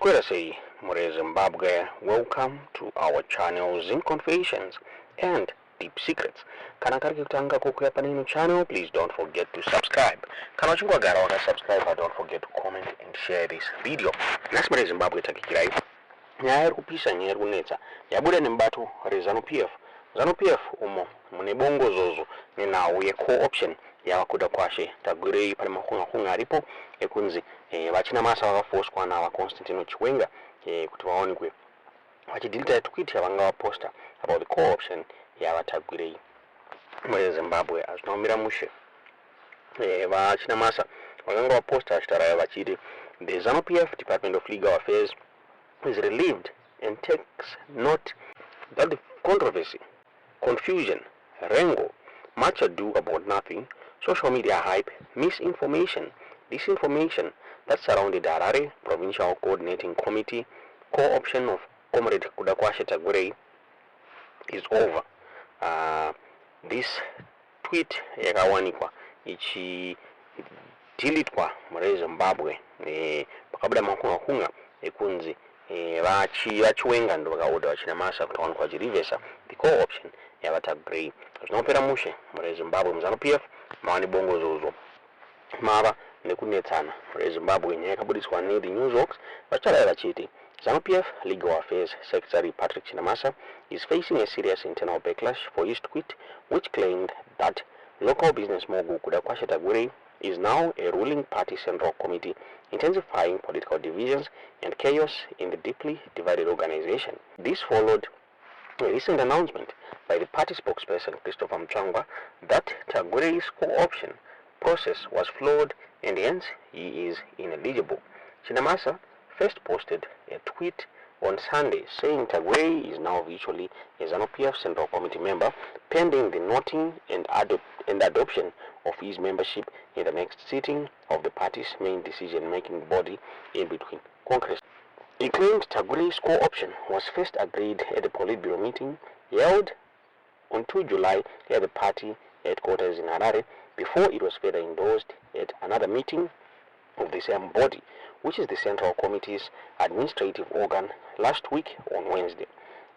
Maswera sei, mhuri Zimbabwe? Welcome to our channel, Zim Confessions and Deep Secrets. Kana kari kekutanga kukuya pane ino channel, please don't forget to subscribe. Kana uchinge wagara wakasubscribe, don't forget to comment and share this video. Nhasi, mhuri Zimbabwe, takuvigirai nyaya iri kupisa, nyaya iri kunetsa, yabuda nemubato reZANU PF. ZANU PF umo mune bongozozo nenhau yeco-option yavaKudakwashe Tagwirei. Pane makunga-kunga aripo ekunzi vaChinamasa vakafoswa navaConstantino Chiwenga kuti vaonekwe vachideleta tweet yavanga vaposta about the co-option yavaTagwirei. Mune Zimbabwe hazvina kumira mushe. VaChinamasa vakanga vaposta vachitaura vachiti, "The ZANU PF Department of Legal Affairs is relieved and takes note that the controversy, confusion, wrangle, much ado about nothing, social media hype, misinformation, disinformation that surrounded Harare Provincial Coordinating Committee co-option of Comrade Kudakwashe Tagwirei is over." This tweet yakawanikwa ichideletwa mure Zimbabwe pakabuda makunga-kunga ekunzi vaChiwenga ndo vakaorder vaChinamasa kuti vawanikwa vachireversa the co-option yavaTagwirei. Zvinopera mushe mure Zimbabwe. MuZANU PF mava nebongozozo, mava nekunetsana mure Zimbabwe. Nyaya yakabudiswa neThe Newshawks vachitaura vachiti ZANU PF Legal Affairs Secretary Patrick Chinamasa is facing a serious internal backlash for his tweet, which claimed that local business mogul Kudakwashe Tagwirei is now a ruling party central committee, intensifying political divisions and chaos in the deeply divided organization. This followed a recent announcement by the party spokesperson, Christopher Mutsvangwa, that Tagwirei's co-option process was flawed and hence he is ineligible. Chinamasa first posted a tweet on Sunday saying Tagwirei is now virtually a ZANU-PF Central Committee member, pending the noting and adoption of his membership in the next sitting of the party's main decision-making body in between Congress. He claimed Tagwirei's co-option was first agreed at the Politburo meeting held on 2 July at the party headquarters in Harare before it was further endorsed at another meeting of the same body, which is the Central Committee's administrative organ, last week on Wednesday.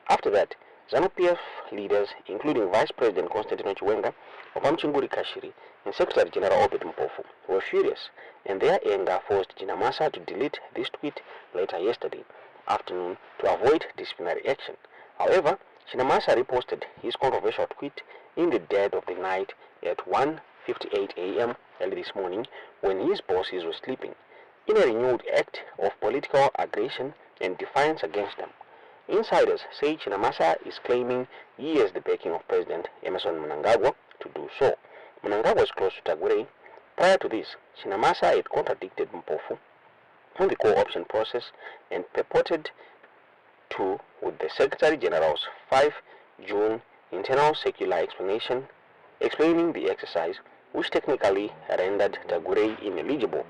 After that, ZANU-PF leaders, including Vice President Constantino Chiwenga, Muchinguri Kashiri, and Secretary General Obert Mpofu, were furious, and their anger forced Chinamasa to delete this tweet later yesterday afternoon to avoid disciplinary action. However, Chinamasa reposted his controversial tweet in the dead of the night at 1:58 a.m. early this morning, when his bosses were sleeping, in a renewed act of political aggression and defiance against them. Insiders say Chinamasa is claiming he has the backing of President Emmerson Mnangagwa to do so. Mnangagwa is close to Tagwirei. Prior to this, Chinamasa had contradicted Mpofu on the co-option process and purported to with the Secretary General's 5 June internal circular explanation explaining the exercise, which technically rendered Tagwirei ineligible.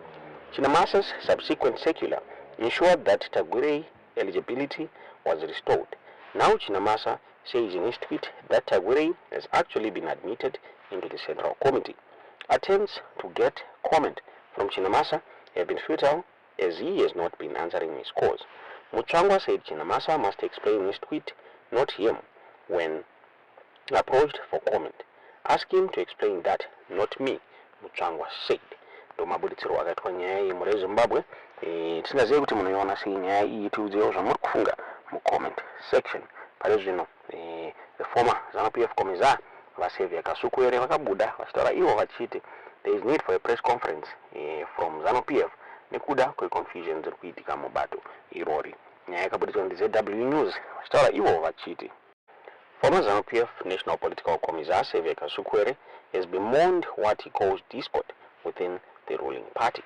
Chinamasa's subsequent circular ensured that Tagwirei eligibility was restored. Now Chinamasa says in his tweet that Tagwirei has actually been admitted into the Central Committee. Attempts to get comment from Chinamasa have been futile, as he has not been answering his calls. Mutsvangwa said Chinamasa must explain his tweet, not him, when approached for comment. "Ask him to explain that, not me," Mutsvangwa said. Ndomabuditsirwo akaitwa nyaya iyi mure Zimbabwe. Tisingazivi kuti munoiona sei nyaya iyi. Tiudzewo zvamuri kufunga mucomment section. Pari zvino the former ZANU PF commissar, vaSaviour Kasukuwere, vakabuda vachitaura ivo vachiti there is need for a press conference from ZANU PF nekuda kweconfusion dziri kuitika mubato irori. Nyaya yakabuditswa ndiZW News vachitaura ivo vachiti former ZANU-PF National Political Commissar Saviour Kasukuwere has bemoaned what he calls discord within the ruling party.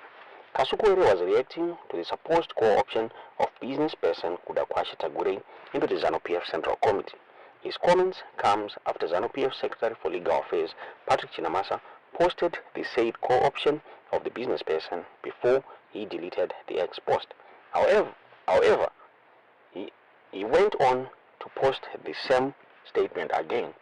Kasukuwere was reacting to the supposed co-option of business person Kudakwashe Tagwirei into the ZANU-PF Central Committee. His comments comes after ZANU-PF Secretary for Legal Affairs Patrick Chinamasa posted the said co-option of the business person before he deleted the X post. However, he went on to post the same statement again.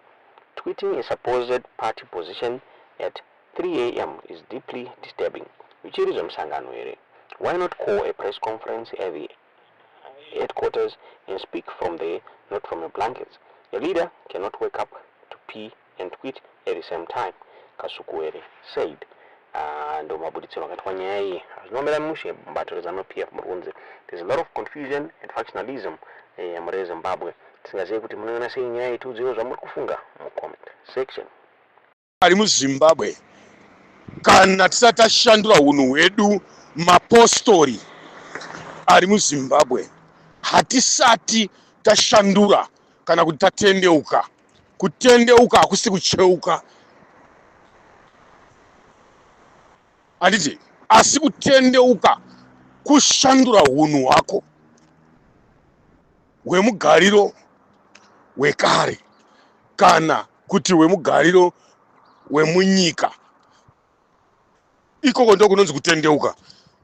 "Tweeting a supposed party position at 3 a.m. is deeply disturbing. Uchiri zvemusangano here? Why not call a press conference at the headquarters and speak from there, not from your blankets. A leader cannot wake up to pee and tweet at the same time, Kasukuwere said. Ah, ndo mabuditsiro akaitwa nyaya iyi. Zvinomira mushe mubato reZanu PF muri kunzi there's a lot of confusion and factionalism eh, mure Zimbabwe. Tisingazive kuti munoona sei nyaya iyi, tiudzeiwo zvamuri kufunga mucomment section. Ari muZimbabwe kana tisati tashandura hunhu hwedu, mapostori ari muZimbabwe hatisati tashandura kana kuti tatendeuka. Kutendeuka hakusi kucheuka, handiti? Asi kutendeuka kushandura hunhu hwako hwemugariro wekare kana kuti hwemugariro wemunyika. Ikoko ndokunonzi kutendeuka,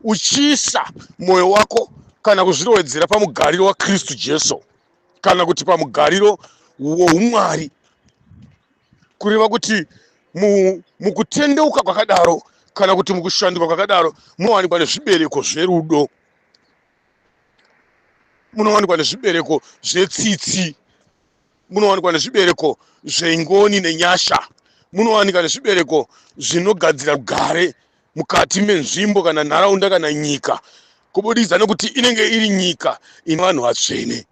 uchiisa mwoyo wako kana kuzvirowedzera pamugariro waKristu Jesu kana kuti pamugariro woumwari. Kureva kuti mukutendeuka kwakadaro kana kuti mukushanduka kwakadaro munowanikwa nezvibereko zverudo, munowanikwa nezvibereko zvetsitsi, munowanikwa nezvibereko zvengoni nenyasha, munowanika nezvibereko zvinogadzira rugare mukati menzvimbo kana nharaunda kana nyika, kubudikidza nekuti inenge iri nyika ine vanhu vatsvene.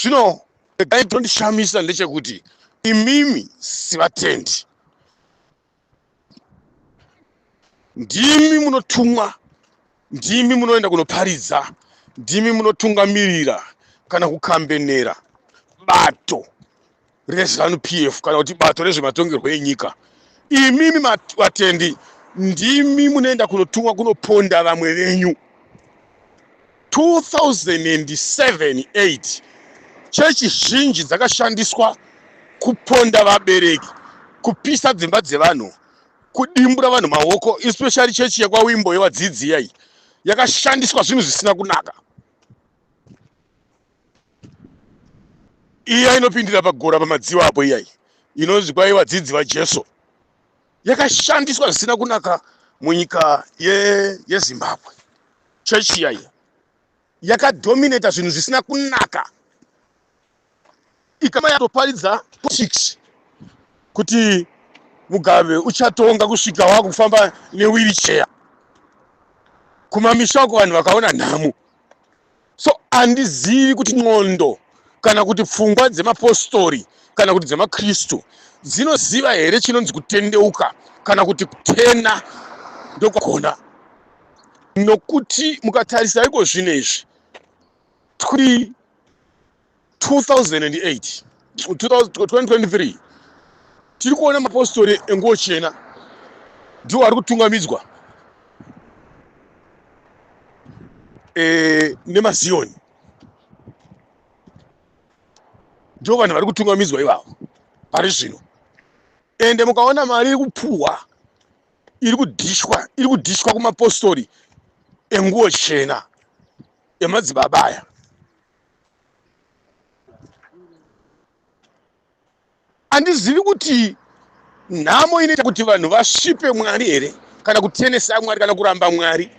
Zvino regai chinondishamisa ndechekuti imimi sevatendi ndimi munotumwa, ndimi munoenda kunoparidza, ndimi munotungamirira kana kukambenera bato reZanu PF kana kuti bato rezvematongerwo enyika. Imimi vatendi ndimi munoenda kunotumwa kunoponda vamwe venyu. 2007 8 chechi zhinji dzakashandiswa kuponda vabereki, kupisa dzimba dzevanhu, kudimbura vanhu maoko, especially chechi yekwaWimbo yevadzidzi iyai yakashandiswa zvinhu zvisina kunaka. Iya inopindira pagora pamadziwa apo iyai inonzi kwai vadzidzi vaJesu yakashandiswa zvisina kunaka munyika yeZimbabwe. Chechi iyai yakadominata zvinhu zvisina kunaka, ikama yatoparidza politics kuti Mugabe uchatonga kusvika wakufamba newheelchair kumamisha uko vanhu vakaona nhamo. So andizivi kuti n'ondo kana kuti pfungwa dzemapostori kana kuti dzemaKristu dzinoziva here chinonzi kutendeuka kana kuti kutena ndokwakona, nokuti mukatarisa iko zvino izvi 2008 2023 tiri kuona mapostori enguo chena ndiwo ari kutungamidzwa e, nemaziyoni ndivo vanhu vari kutungamidzwa ivavo pari zvino. Ende mukaona mari iri kupuhwa iri kudhishwa iri kudhishwa kumapostori enguo chena emadzibaba aya. Handizivi kuti nhamo inoita kuti vanhu vasvipe Mwari here, kana kutenesa Mwari, kana kuramba Mwari,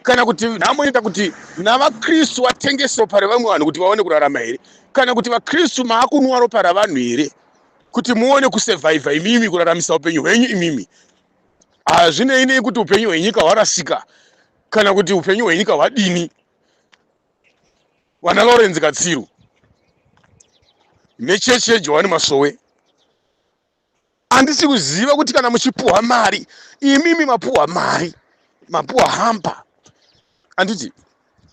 kana kuti nhamo inoita kuti navaKristu vatengese ropa revamwe vanhu kuti vaone kurarama here, kana kuti vaKristu maakunwa ropa ravanhu here kuti muone kusevhaivha imimi, kuraramisa upenyu hwenyu imimi. Hazvinei nei kuti upenyu hwenyika hwarasika kana kuti upenyu hwenyika hwadini. Vana Lawrence Katsiru nechechi yeJohani Masowe, handisi kuziva kuti kana muchipuhwa mari imimi mapuhwa mari, mapuhwa hampa, handiti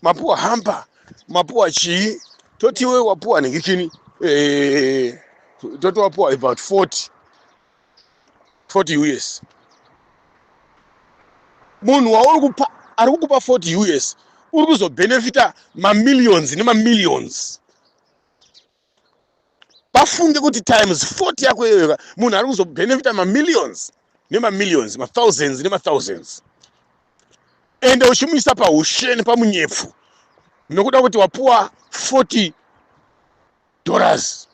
mapuhwa hampa, mapuhwa chii, toti iwe wapuhwa nhingikini, eh, toti wapuhwa about 40 40 US. Munhu wauri kupa ari kukupa 40 US uri kuzobhenefita mamillions nemamillions. Pafunge kuti times 40 yako iyoyo, munhu ari kuzobhenefita mamillions nemamillions, mathousands nemathousands, ende uchimuisa pahusheni pamunyepfu nokuda kuti wapuwa 40 dollars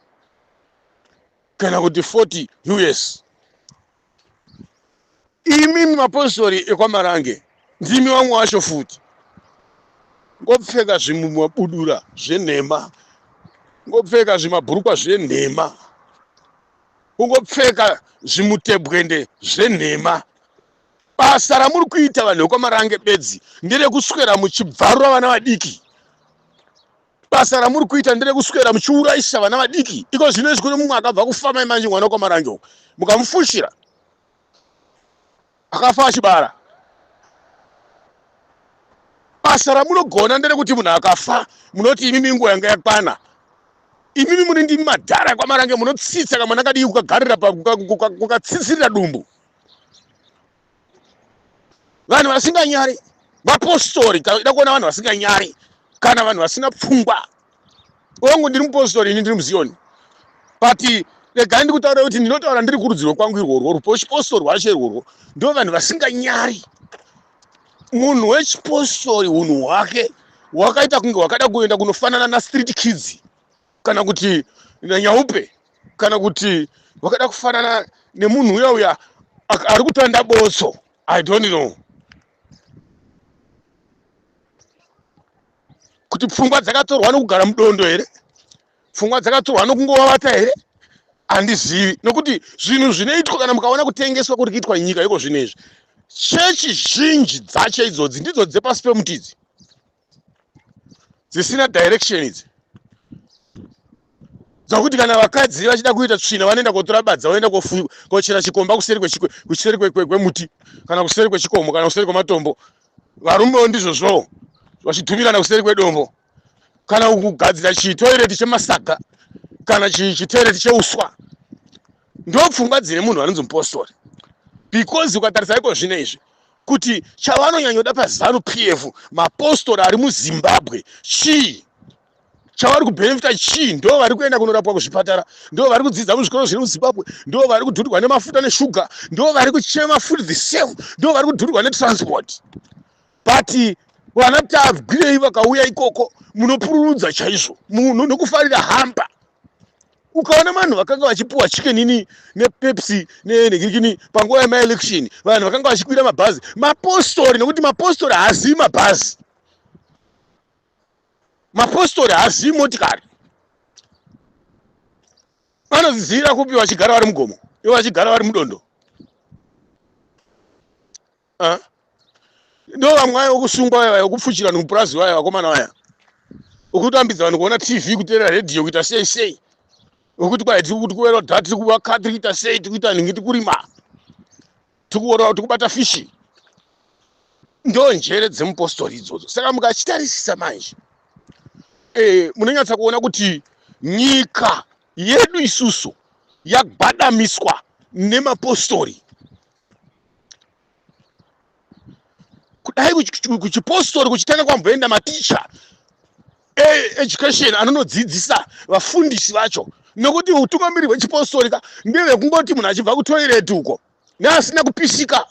kana kuti 40 us. Imimi mapostori ekwaMarange ndimi vamwe vacho futi. Ngopfeka zvimabudura zvenhema, ngopfeka zvimabhurukwa zvenhema, kungopfeka zvimutebwende zvenhema. Basa ramuri kuita vanhu vekwaMarange bedzi nderekuswera muchibvarura vana vadiki. Basa ramuri kuita nderekuswera muchiurayisa vana vadiki. Iko zvino izvi kune mumwe akabva kufa mai manje mwana wekwaMarange uko mukamufushira akafa achibara. Basa ramunogona nderekuti munhu akafa munoti imimi nguva yanga yakwana. Imimi muri ndimi madhara kwaMarange munotsitsa kamwana kadiki kukagarira kukatsitsirira dumbu. Vanhu vasinganyari vapostori, ida kuona vanhu vasinganyari kana vanhu vasina pfungwa. Wangu ndiri mupostori ini ndiri muZioni, but regai ndikutaura kuti ndinotaura ndiri kurudzi rwekwangu irworwo rupostori rwacho irworwo ndo vanhu vasinganyari. Munhu wechipostori unhu hwake hwakaita kunge hwakada kuenda kunofanana nastreet kids kana kuti nanyaupe kana kuti wakada kufanana nemunhu uya uya ari kutanda botso. I don't know kuti pfungwa dzakatorwa nokugara mudondo here, pfungwa dzakatorwa nokungovavata here, handizivi. Nokuti zvinhu zvinoitwa kana mukaona kutengeswa kuri kuitwa nyika iko zvino izvi, chechi zhinji dzacho idzodzi ndidzo dzepasi pemuti idzi dzisina direction idzi, dzokuti kana vakadzi vachida kuita tsvina vanoenda kotora badza voenda kochera chikomba kuseri kwemuti kana kuseri kwechikomo kana kuseri kwematombo. Varumewo ndizvozvowo, vachidhumirana kuseri kwedombo kana kugadzira chitoireti chemasaga kana chitoireti cheuswa. Ndo pfungwa dzine munhu anonzi mupostori, because ukatarisa iko zvino izvi kuti chavanonyanyoda paZanu PF mapostori ari muZimbabwe chii, chavari kubhenefita chii? Ndo vari kuenda kunorapwa kuzvipatara, ndo vari kudzidza muzvikoro zviri muZimbabwe, ndo vari kudhurirwa nemafuta neshuga, ndo vari kuchema futi the same, ndo vari kudhurirwa netransport. But vana Tagwirei vakauya ikoko munopururudza chaizvo munhu nokufarira hamba. Ukaona vanhu vakanga vachipuwa chicken nepepsi nenhikirikini panguva yemaelection, vanhu vakanga vachikwira mabhazi mapostori, nokuti mapostori haazivi mabhazi, mapostori haazivi motikari. Vanoziziira kupi vachigara vari mugomo, ivo vachigara vari mudondo? Ndo vamwe vaya vokusungwa vaya vaya vokupfuchira nomupurazi vaya vakomana vaya vokutambidza vanhu kuona TV, kuteerera redhiyo, kuita sei sei, vokuti kwai tiri kuti kuverwa dha, tiri kuvaka, tiri kuita sei, tiri kuita nhingi, tiri kurima, tiri kuora, tiri kubata fishi. Ndo njere dzemupostori idzodzo. Saka mukachitarisisa manje munonyatsa kuona kuti nyika yedu isusu yagwadamiswa nemapostori. Kudai kuchipostori kuchitanga kwamboenda maticha eeducation anonodzidzisa vafundisi vacho, nokuti utungamiri hwechipostori ka ndevekungoti munhu achibva kutoireti uko neasina kupisika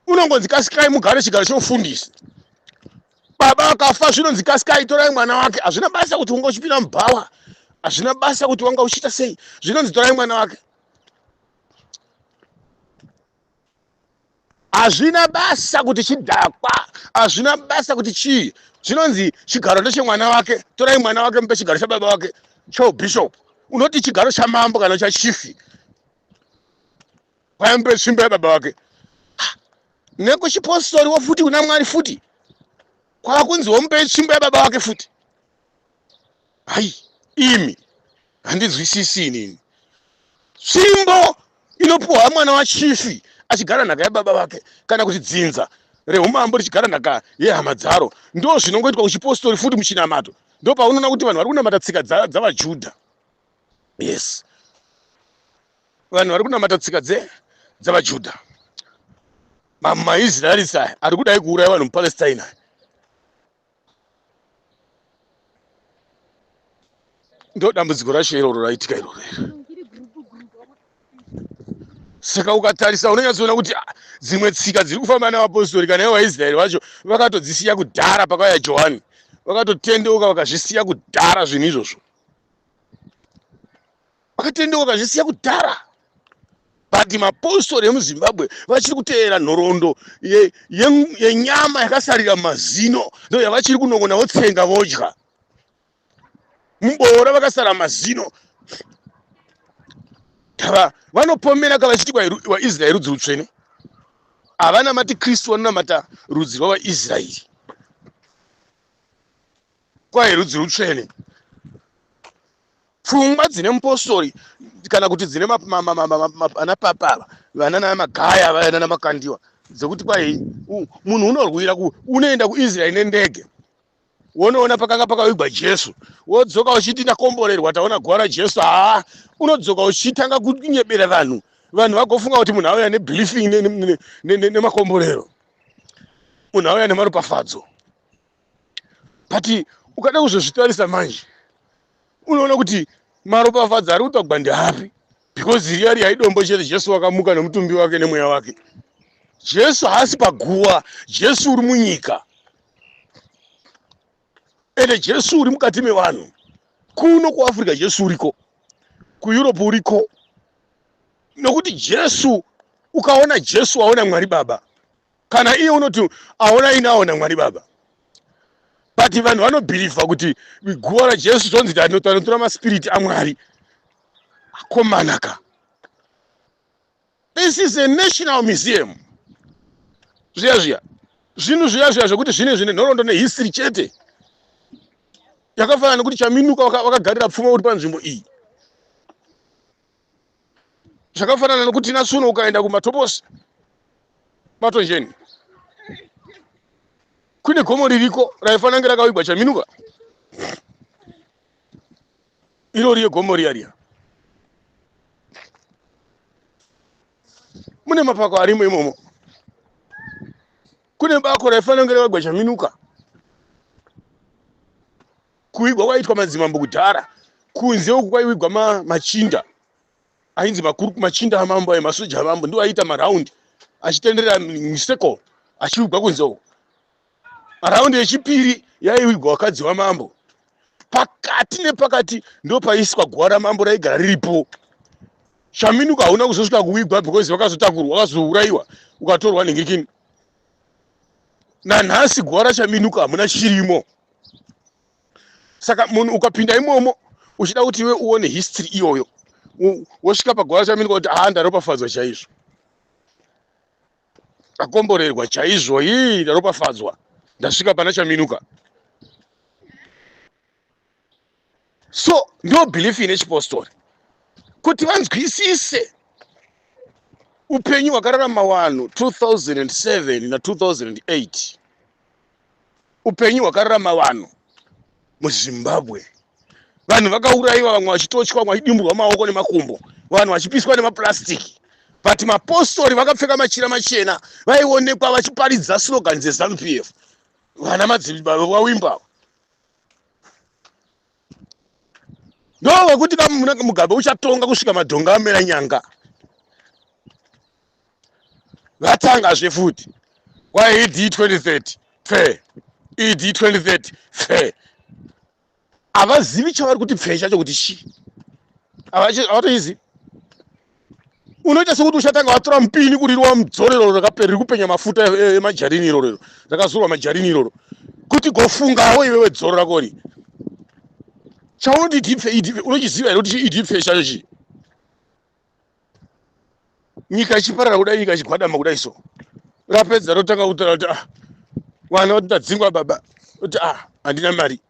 unongonzi kasikai mugare chigaro cheufundisi. Baba akafa zvinonzi kasikai torai mwana wake. Hazvina basa kuti wanga uchipinda mubhawa, hazvina basa kuti wanga uchiita sei, zvinonzi torai mwana wake. Hazvina basa kuti chidhakwa, hazvina basa kuti chii, zvinonzi chigaro ndechemwana wake, torai mwana wake mupe chigaro chababa wake choubishop. Unoti chigaro chamambo kana chachifi, vamupe tsvimbo yababa wake. Nekuchipostoriwo futi kuna Mwari futi kwakunzi womupe tsvimbo yababa wake futi. Hai imi, handinzwisisi inini. Tsvimbo inopuhwa mwana wachifi achigara nhaka yababa vake, kana kuti dzinza reumambo richigara nhaka yehama dzaro. Ndo zvinongoitwa kuchipostori futi muchinamato. Ndo paunoona kuti vanhu vari kunamata tsika dzavaJudha. Yes, vanhu vari kunamata tsika dzavaJudha. MaIsraelis aya ari kudai kuuraya vanhu muPalestine aya. Ndo dambudziko racho iroro raitika iroro iro. Saka ukatarisa unonyatsoona kuti dzimwe tsika dziri kufamba navapostori kana ivo vaIsraeri vacho vakatodzisiya kudhara pakauya Johani, vakatotendeuka vakazvisiya kudhara zvinhu izvozvo, vakatendeuka vakazvisiya kudhara. But mapostori emuZimbabwe vachiri kuteera nhoroondo yenyama ye, ye yakasarira mazino, ndo yavachiri kunongona votsenga vodya. Muboora vakasara mazino. Tava vanopomera ka vachiti vaIsraeri rudzi rutsvene. Havanamati Kristu, vanonamata rudzi rwavaIsraeri. Kwai rudzi rutsvene. Pfungwa dzine mupostori kana kuti dzine ana papa ava, vana magaya vaya nana makandiwa, dzekuti kwai munhu unorwira unoenda kuIsraeri nendege, wonoona pakanga pakavigwa Jesu, wodzoka uchiti ndakomborerwa, taona guva raJesu. Haa, unodzoka uchitanga kunyebera vanhu, vanhu vagofunga kuti munhu auya nebelief nemakomborero, munhu auya nemaropafadzo. But ukada kuzozvitarisa manje unoona kuti maropafadzo ari kutsvagwa ndeapi, because riya riya idombo chete. Jesu wakamuka nemutumbi wake nemweya wake. Jesu haasi paguva, Jesu uri munyika, ende Jesu uri mukati mevanhu. Kuno kuAfrica Jesu uriko, kuEurope uriko, nokuti Jesu, ukaona Jesu waona Mwari Baba. Kana iye unoti aona ini aona Mwari Baba. But vanhu vanobhilivha kuti guva raJesu zvonzi tanotora maspiriti aMwari. Akomanaka, this is a national museum. Zviya zviya zvinhu zviya zviya zvekuti zvine zvine nhoroondo nehistory chete, yakafanana nekuti Chaminuka vakagarira pfuma uri panzvimbo iyi. Zvakafanana nekuti natsuno ukaenda kumatoposi matonjeni kune gomo ririko raifanira kunge rakavigwa Chaminuka, iro riye gomo riya riya mune mapako arimo imomo. Kune bako raifanira kunge rakavigwa Chaminuka, kuigwa kwaitwa madzimambo kudhara. Kunze uku kwaiwigwa machinda ainzi makuru, machinda amambo ayo, masoja amambo ndiwo aiita maraundi achitenderera miseko achiwigwa kunze uku. Raundi yechipiri yaiwigwa vakadzi vamambo. Pakati nepakati ndo paiswa guva ramambo raigara riripo. Chaminuka hauna kuzosvika kuwigwa because vakazotakurwa, vakazourayiwa, ukatorwa nhingirikini. Nanhasi guva raChaminuka hamuna chirimo. Saka munhu ukapinda imomo uchida kuti iwe uone history iyoyo, wosvika paguva raChaminuka kuti haa, ndaropafadzwa chaizvo, akomborerwa chaizvo, ii, ndaropafadzwa, ndasvika pana Chaminuka. So ndo belief ine chipostori kuti vanzwisise upenyu hwakararama vanhu 2007 na2008, upenyu hwakararama vanhu muZimbabwe. Vanhu vakaurayiwa, vamwe vachitochwa, vamwe vachidimburwa maoko nemakumbo, vanhu vachipiswa nemapurasitiki, but mapostori vakapfeka machira machena vaionekwa vachiparidza slogan dzeZANU PF. Vana madzibaba vawimba ndo vekuti Mugabe uchatonga kusvika madhonga amera nyanga. Vatangazve futi kwaED 2030 pfe, ED 2030 pfe. Havazivi chavari kuti pfe chacho kuti chii, havatoizivi. Unoita sekuti uchatanga watora mupini kurirwa mudzoro iroro riri kupenya mafuta emajarini iroro, rakazorwa majarini iroro, kuti gofungawo iwewe dzoro rakori chaunoti idipfe idipfe. Unochiziva here kuti idipfe chacho chii? Nyika ichiparara kudai, nyika ichigwadama kudai, so rapedza rotanga kutaura kuti ah, vana vati ndadzingwa baba, kuti ah, handina mari.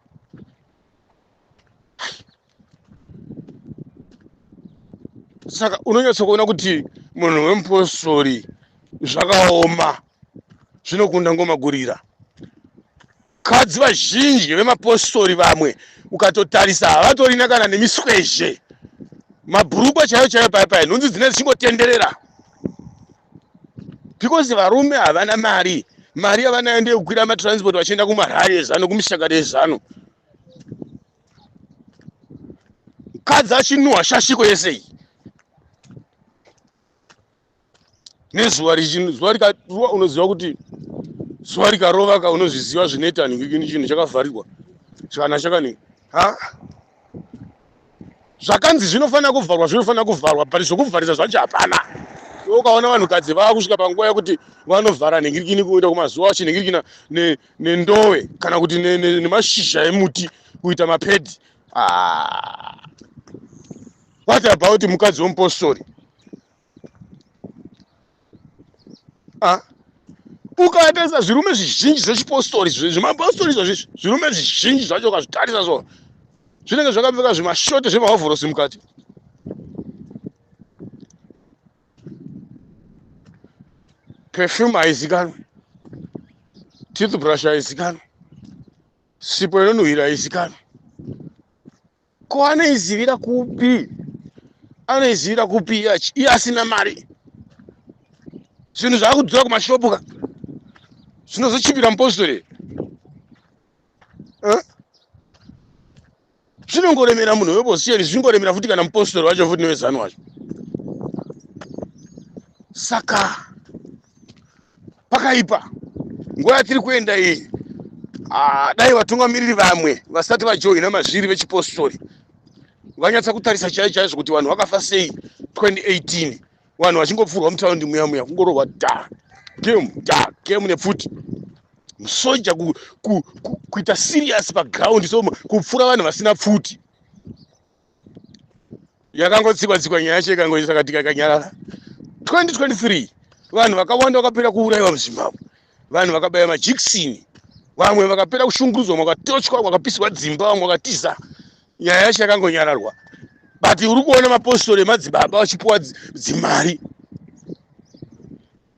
Saka unonyatsa kuona kuti munhu wemupostori zvakaoma, zvinokunda ngoma kurira. Kadzi vazhinji vemapostori vamwe ukatotarisa havatorina kana nemiswezhe, mabhurukwa chaiyo chaiyo, paya paya nhunzi dzinenge dzichingotenderera, because varume havana mari. Mari yavanayo ndeyekukwira matransport vachienda kumarari ezano, kumishakari ezano. Mukadzi achinuhwa shashiko yese iyi nezuva zuva rikarova, unoziva kuti zuva rikarova ka, unozviziva zvinoita ningikini, chinhu chakavharirwa kana chakani ha zvakanzi zvinofanira kuvharwa, zvinofanira kuvharwa, but zvokuvharisa zvacho hapana. Iwe ukaona vanhukadzi vaakusvika panguva yekuti vanovhara nhingirikini kuenda kumazuva vachinhingirikina nendove kana kuti nemashizha emuti kuita mapedhi. Ah. What about mukadzi wemupostori? Ah. Ukatarisa zvirume zvizhinji zvechipostori, zvimapostori izvozvi, zvirume zvizhinji zvacho ukazvitarisa so zvinenge zvakapfeka zvimashoti zvemahovhorosi mukati. Perfume haizikanwe, toothbrush haizikanwe, sipo inonhuhwira haizikanwe. Ko anoizivira kupi? Anoizivira kupi iye asina mari? Zvinhu zvakudhura kumashopu ka, zvinozochipira mupostori. Eh? Zvinongoremera munhu weposition, zvingoremera futi kana mupostori wacho futi newezanu wacho. Saka pakaipa nguva yatiri kuenda iyi. Ah, dai vatungamiriri vamwe vasati vajoina mazviri vechipostori vanyatsa kutarisa chaizo chaizvo kuti vanhu vakafa sei 2018, vanhu vachingopfurwa mutaundi muya muya, kungorohwa da game da game nepfuti, musoja kuita serious paground, so kupfura vanhu vasina pfuti. Yakangotsikwa tsikwa nyaya yacho ikangoisa katika ikanyarara. 2023 vanhu vakawanda vakapera kuurayiwa muZimbabwe, vanhu vakabaya majikisini, vamwe vakapera kushungurudzwa, vakatochwa, vakapiswa dzimba, vamwe vakatiza. Nyaya yacho yakangonyararwa, but uri kuona mapostori emadzibaba vachipuwa dzimari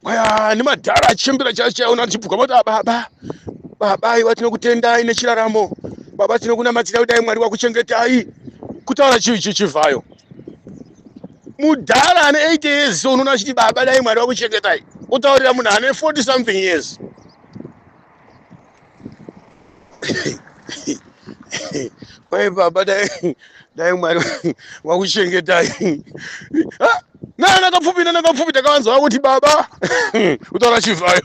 kwaya nemadhara achembera chaicho chaiona achibvuka voti, ah, baba, baba, aiwa, tinokutendai nechiraramo baba, tinokunamatira kudai Mwari wakuchengetai." Kutaura chivhayo mudhara ane 80 years, so unoona achiti, "Baba, dai Mwari wakuchengetai," kutaurira munhu ane 40 something years. Kwai, "Baba, dai Mwari wakuchengetai." Nana kapfupi, nana kapfupi, takavanzwa kuti baba, kutaura chivhayo.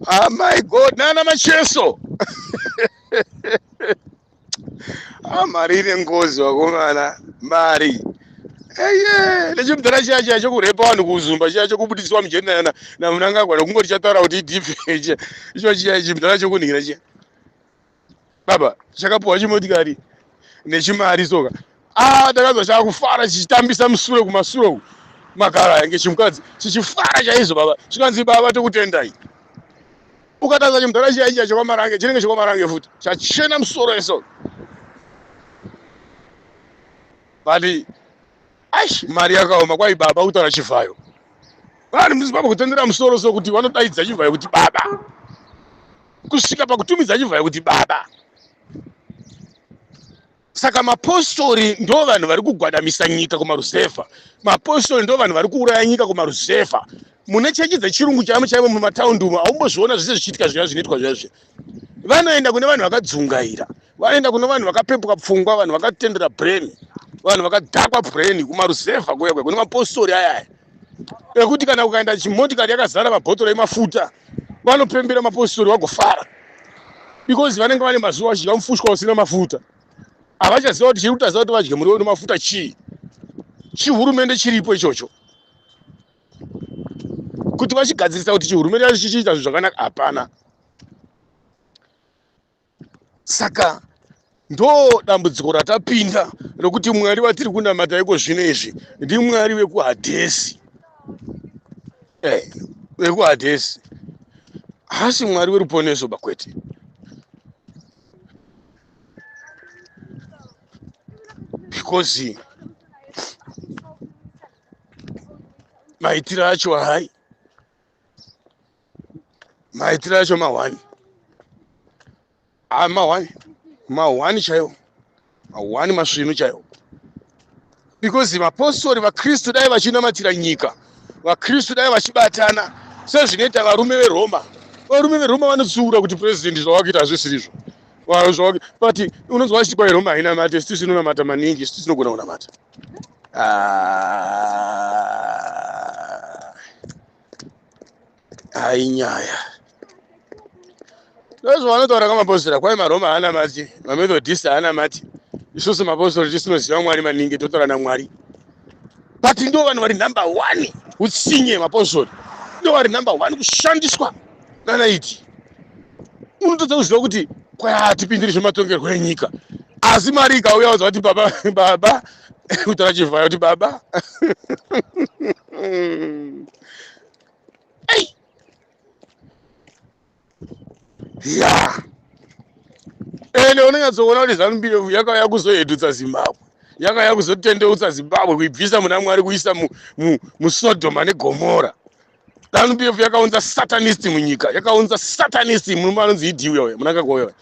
Oh my God, nana macheso. Ah, mari ine ngozi vakomana, mari eye nechimudhara chiya chiya chokurepa vanhu kuzumba, chiya chokubudiswa mujeri naMnangagwa nokungoti chataura kuti idhipe icho chiya chimudhara chokunhingira chiya, baba, chakapuwa chimotikari nechimari soka. Ah, takanzwa chakufara chichitambisa musure kumasure uku, magara yange chimukadzi chichifara chaizvo baba, chikanzi, "Baba, tokutendai." Ukatarisa chimudhara chiya chiya chekwamarange, chinenge chekwamarange futi, chachena musoro eso. But aish, mari yakaoma. Kwai baba, kutaura chivhayo, vanhu muZimbabwe kutendera musoro so kuti vanodaidza chivhayo kuti baba, kusvika pakutumidza chivhayo kuti baba. Saka mapostori ndo vanhu vari kugwadamisa nyika kumaruzevha, mapostori ndo vanhu vari kuuraya nyika kumaruzevha. Mune chechi dzechirungu chaimo chaimo mumataundi umo haumbozviona zvese zvichiitika zviya zvinoitwa zviya zviya. Vanoenda kune vanhu vakadzungaira, vanoenda kune vanhu vakapepuka pfungwa, vanhu vakatendera brain, vanhu vakadhakwa brain kumaruzevha kuya kuya kune mapostori ayaya ekuti kana ukaenda chimotikari yakazara mabhotoro emafuta, vanopembera mapostori vagofara because vanenge vane mazuva vachidya mufushwa usina mafuta. Havachaziva kuti chiri kutaziva kuti vadye muriwo nemafuta chii. Chihurumende chiripo ichocho kuti vachigadzirisa kuti chihurumende chacho chichiita zvinhu zvakanaka, hapana. Saka ndo dambudziko ratapinda rokuti Mwari vatiri kunamata iko zvino izvi ndiMwari vekuHadhesi, vekuHadhesi, haasi Mwari weruponeso bakwete, because maitiro acho hai, maitiro acho mahwani, ah, mahwani, mahwani chaiwo, mahwani masvinu chaiwo, because vapostori, vaKristu dai vachinamatira nyika, vaKristu dai vachibatana sezvinoita varume veRoma. Varume veRoma vanotsiura kuti purezidendi zvavakuita hazvisirizvo, but unonzwa vachiti kwai Roma haina mate, isu tinonamata maningi, isu tinogona kunamata. Ah. Hai, nyaya ndozvavanotaura kamapostora, kwai maRoma haana mati, maMethodist haana mati, isusu mapostori tisinoziva Mwari maningi, totaura naMwari. But ndo vanhu vari number one utsinye, mapostori ndo vari number one kushandiswa nanaiti. Unotadza kuziva kuti kwatipindiri zvematongerwo enyika, asi mari ikauya udza kuti baba, baba, kutaura chivhayo kuti baba. Ei ya, ende unonyatsoona kuti ZANU PF yakauya kuzohedhutsa Zimbabwe, yakauya kuzotendeutsa Zimbabwe, kuibvisa muna Mwari, kuisa muSodhoma neGomora. ZANU PF yakaunza satanist munyika, yakaunza satanist, murume anonzi ED uyoyo, Mnangagwa uyoyo.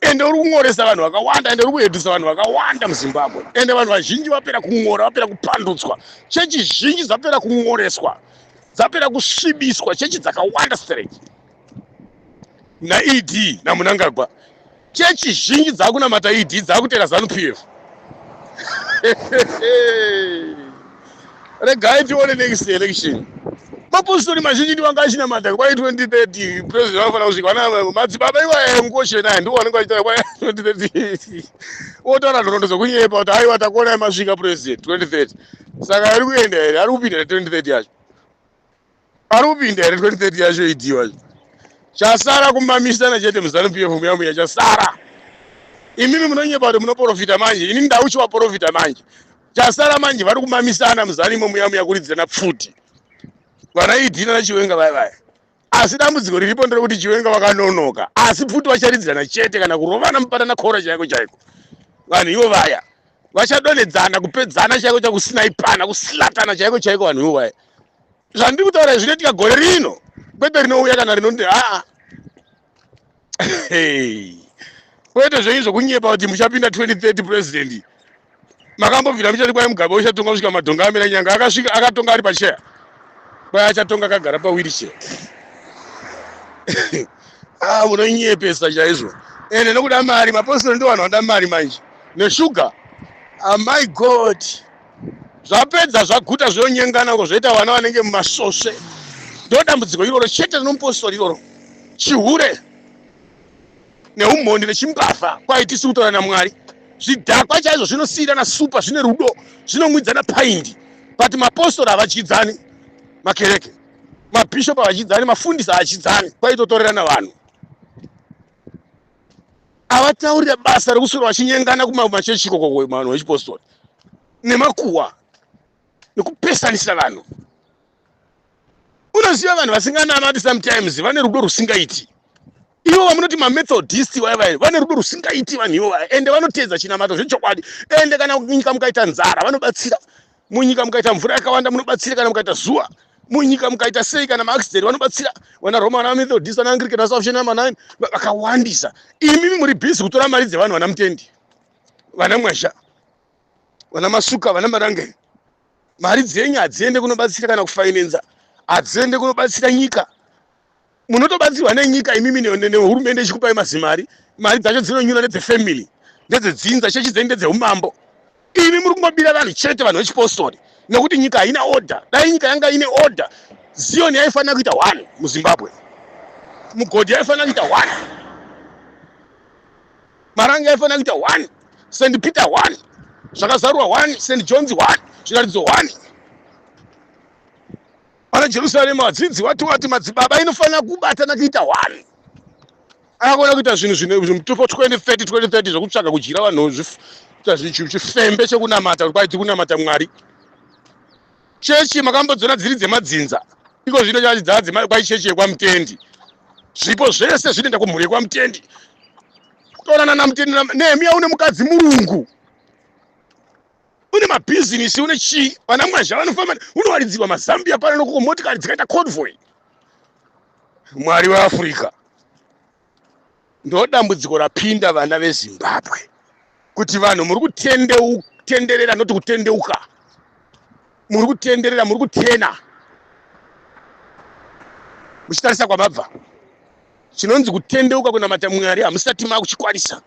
Ende uri kun'oresa vanhu vakawanda, ende uri kuhedhusa vanhu vakawanda muZimbabwe. Ende vanhu vazhinji vapera kun'ora, vapera kupandutswa. Chechi zhinji dzapera kun'oreswa, dzapera kusvibiswa, chechi dzakawanda straight naED naMnangagwa. Chechi zhinji dzakunamata ED, dzakutera ZANU PF. Regai tione next election. Mapostori mazhinji ndivanga achinamata kwai 2030 president vanofanira kusvika. Vana madzibaba iwaya ngochenaye ndiwo vanenge vachitaura kwai 2030, otaura nhoroondo dzokunyepa kuti aiwa, takuonai masvika president 2030. Saka ari kuenda here? Ari kupinda here 2030 yacho? Ari kupinda here 2030 yacho? ED wacho chasara kumamisana chete muZANU PF muya muya chasara. Imimi munonyepa kuti munoprofita manje, ini ndauchiwaprofita manje. Chasara manje vari kumamisana muZANU imo muya muya, kuridzirana pfuti vana ED nana Chiwenga vaya vaya. Asi dambudziko riripo nderekuti Chiwenga vakanonoka, asi pfuti vacharidzirana chete kana kurovana mubatana kora chaiko chaiko. Vanhu ivo vaya vachadonhedzana, kupedzana chaiko, chakusinaipana, kuslatana chaiko chaiko. Vanhu ivo vaya, zvandiri kutaura zvinoitika gore rino, kwete rinouya kana rinonde. Aa, kwete zvenyu zvokunyepa kuti muchapinda 2030 president. Makambobvira muchati kwai Mugabe uchatonga kusvika madhonga amira nyanga. Akasvika akatonga ari pacheya, kwai achatonga akagara pawheelchair. Ah, munonyepesa chaizvo. Ende nokuda mari, mapostori ndo vanhu vanoda mari manje neshuga. Ah, my God, zvapedza zvaguta zvonyengana uko, zvoita vana vanenge mumasvosve. Ndo dambudziko iroro chete rinomupostori iroro, chihure neumhondi nechimbavha. Kwaitisi kutaura naMwari, zvidhakwa chaizvo zvinosiyirana supa, zvine rudo, zvinomwidzana paindi. But mapostori havadyidzani, makereke, mabhishopu havadyidzani, mafundisi havadyidzani. Kwaitotorerana vanhu avataurira basa rekuswera vachinyengana kumachechi ikoko, vanhu vechipostori nemakuhwa nekupesanisa vanhu. Unoziva vanhu vasinganamati sometimes vane rudo rusingaiti. Ivo vamunoti maMethodist vaya vaya vane rudo rusingaiti vanhu ivo vaya, ende vanoteedza chinamato zvechokwadi. Ende kana munyika mukaita nzara vanobatsira, munyika mukaita mvura yakawanda munobatsira, kana mukaita zuva munyika mukaita sei, kana maaccident vanobatsira. Vana Roma, vana Methodist, vana Anglican, vana Salvation, vana vakawandisa. Imimi muri busy kutora mari dzevanhu, vana Mutendi, vana Mwazha, vana Masuka, vana Marange. Mari dzenyu hadziende kunobatsira kana kufinancer, hadziende kunobatsira nyika. Munotobatsirwa nenyika imimi nehurumende ichikupai mazimari. Mari dzacho dzinonyura ndedzefamily, ndedzedzinza, chechi dzenyu ndedzeumambo. Imi muri kungobira vanhu chete, vanhu vechipostori, nekuti nyika haina order. Dai nyika yanga ine order, Zion yaifanira kuita one muZimbabwe, mugodhi yaifanira kuita one, Marange yaifanira kuita one, St Peter one, Zvakazarurwa one, St Johns one, Zviratidzo one, pana Jerusarema vadzidzi vati vati madzibaba inofanira kubatana kuita one. Akakona kuita zvinhu zvine mutupo 2030 2030 zvekutsvaga kudyira vanhu chifembe chekunamata, kuti kwaiti kunamata Mwari. Chechi makambodzona dziri dzemadzinza, iko zvino chachi kwai chechi yekwaMutendi. Zvipo zvese zvinoenda kumhuri yekwaMutendi. Kutorana naMutendi, Nehemiya, une mukadzi murungu, une mabhizinisi, une chii, vana Mwazha vanofamba, unowaridzirwa mazambia pano nokoko, motikari dzikaita convoy. Mwari weAfrica, ndo dambudziko rapinda vana veZimbabwe, kuti vanhu muri kutenderera, noti kutendeuka, muri kutenderera, muri kutena muchitarisa kwamabva. Chinonzi kutendeuka kunamata Mwari hamusati makuchikwanisa.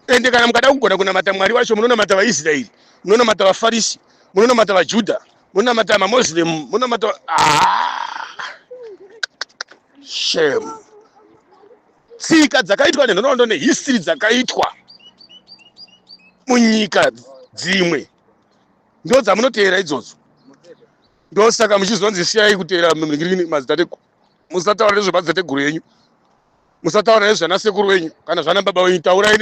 Ende kana mukada kugona kunamata Mwari wacho, munonamata vaIsraeri, munonamata vaFarisi, munonamata vaJudha, munonamata maMuslim, munonamata. Ah, shame. Tsika dzakaitwa nenhoroondo nehistory dzakaitwa munyika dzimwe. Ndo dzamunoteera idzodzo. Ndosaka muchizonzi siyai kuteera madzitateguru. Musataura nezvemadzitateguru enyu. Musataura nezvanasekuru wenyu kana zvana baba wenyu. Taurai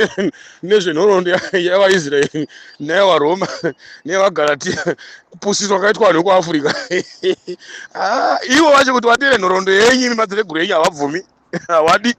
nezvenhoroondo yavaIsraeri neyavaroma neyavaGalatia. Kupusiswa kwakaitwa vanhu vekuAfrica. Ah, ivo vacho kuti vateere nhoroondo yenyu imi madzitateguru enyu havabvumi. Havadi.